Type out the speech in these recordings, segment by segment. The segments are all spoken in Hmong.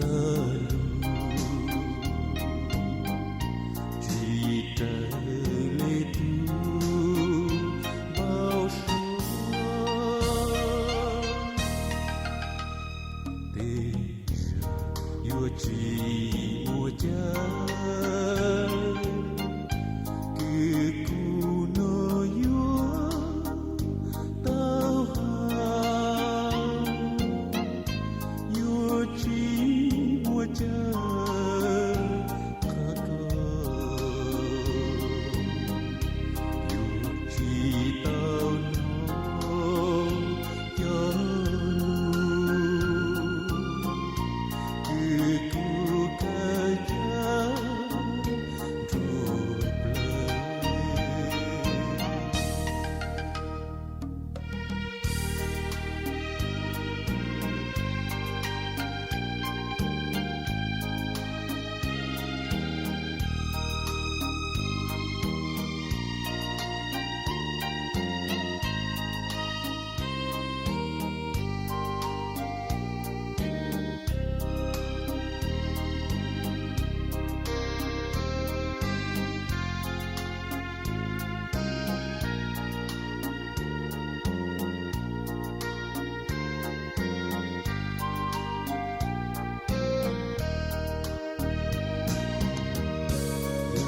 lug, tsis raws le tug npau suav, tej zaum yuav tsis muaj caij, kws kuv no yuav tau has, yuav tsis muaj caij qha koj, yuav tsis tau hnov cov lug, kws kuv kawm cav nruab plawg.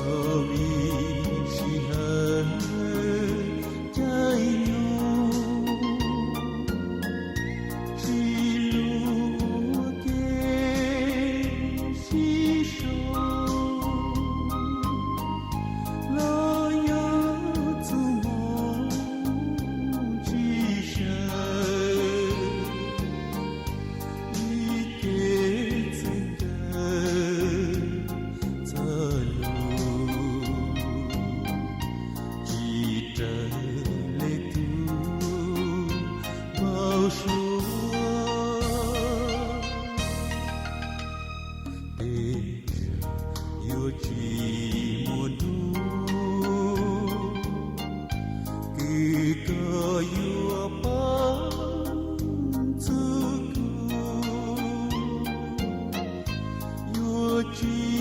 Yog vim sij hawm caij nyoog tsis lug ua ke sib sau, los yog txuj hmoo tsis sawv, ib ce txwv kawg txhawj lug, tsis raws le tug npau suav, tej zaum yuav tsis muaj hnub kws koj yuav paub txug kuv, yuav tsis